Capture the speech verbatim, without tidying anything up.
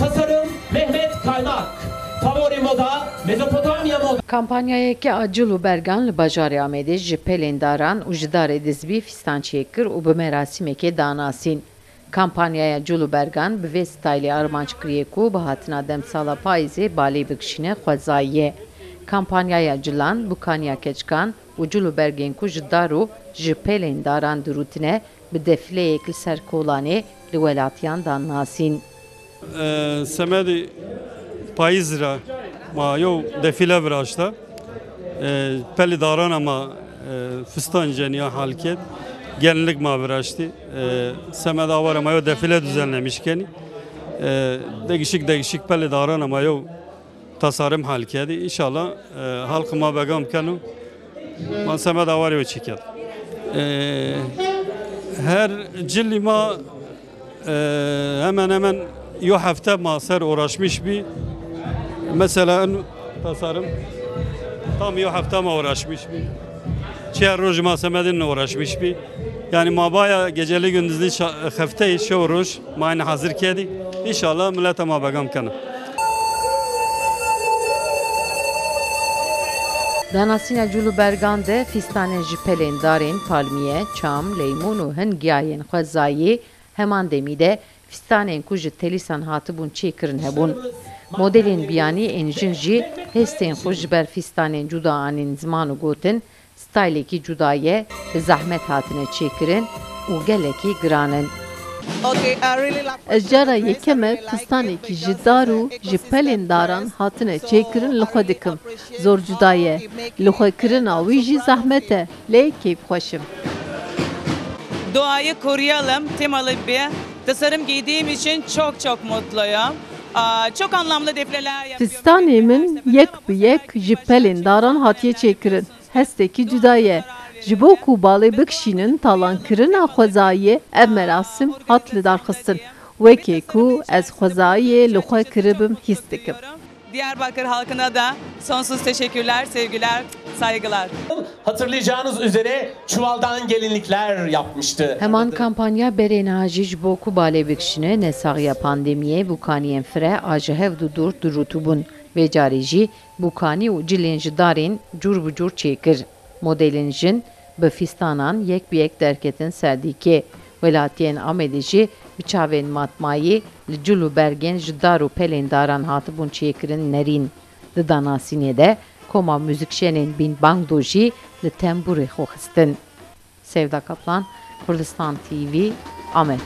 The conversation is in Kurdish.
Tasarım Mehmet Kaymak. Favori moda Mezopotamya moda. Kampanyayeke a cil û bergan li bajarê Amedê ji pelên daran û ji darê dizbî fîstan çêkir û bi merasîmekê danasîn. Kampanyaya cil û bergan bi vê staylê armanc kiriye ku bi hatina demsala payîzê balê bikişîne xwezayiyê. Kampanyaya cilan, bûkaniya keçikan û cil û bergên ku ji dar û ji pelên daran dirûtine, bi defîleyek li ser kolanê li welatiyan dan nasîn. Ee, semedê payîz ra ma yew defîle viraşta. Ee, pelê darana ma, e, fistan ceniya halket. Gelinlik ma viraştî. Ee, semeda awara ma yew defîle düzenlemiş kenî. Ee, degişik degişik pelê darana ma yew tasarım halkedi. İnşallah, e, halkı ma begam kenu. Man semeda warê ve çiket. E, her cili ma, e, hemen hemen yo hafta ma ser uğraşmış bi. Mesela en tasarım tam yo hafta ma uğraşmış bi. Çiyer roj ma semedin uğraşmış bi. Yani ma baya geceli gündüzlü ça-, hefteyê şev roj ma aynı hazır kedi. İnşallah millete ma begam kena. Danasîna cûl û bergan de fîstanên ji pelên darên palmiye, çam, leymûn û hin giyayên xwezayî, heman demî de fîstanên ku ji telîsan hatibûn çêkirin hebûn. Modelên biyanî ên jin jî hestên xwe ji ber fîstanên cuda anîn ziman û gotin, staylekî cuda ye, bi zehmet hatine çêkirin û gelekî giran in. Ez cara yekem e fistanekî ji dar û ji pelên daran hatine çêkirin li xwe dikim. Zor cuda ye. Li xwe kirina wî jî zehmet e, lê kêfxweş im. Doğayı koruyalım temalı bir tasarım giydiğim için çok çok mutluyum. Aa, çok anlamlı defleler yapıyorum. Fistanê min yek bi yek ji pelên daran hatiye çêkirin. Hestekî cuda ye. Ji bo ku balê bikişînin, talankirina xwezayiyê, ev merasim hat lidarxistin. Wekî ku ez xwezayiyê li xwe kiribim hîs dikim. Diyarbakır halkına da sonsuz teşekkürler, sevgiler, saygılar. Hatırlayacağınız üzere çuvaldan gelinlikler yapmıştı. Heman kampanya berê niha jî ji bo ku balê bikişine nesaxiya pandemiyê bûkaniyên fire a ji hev du dûr dirûtibûn. Vê carê jî bûkanî û cilên ji darên cûr bi cûr çêkir. Modelên jin bi fîstanan yek bi yek derketin ser dîkê. Welatiyên Amedê jî bi çavên matmayî li cil û bergên ji dar û pelên daran hatibûn çêkirin nerîn. Di danasînê de koma muzîkşenên Bîn Bangdo jî li tembûrê xwe xistin. Sevda Kaplan, Kurdistan T V, Amed.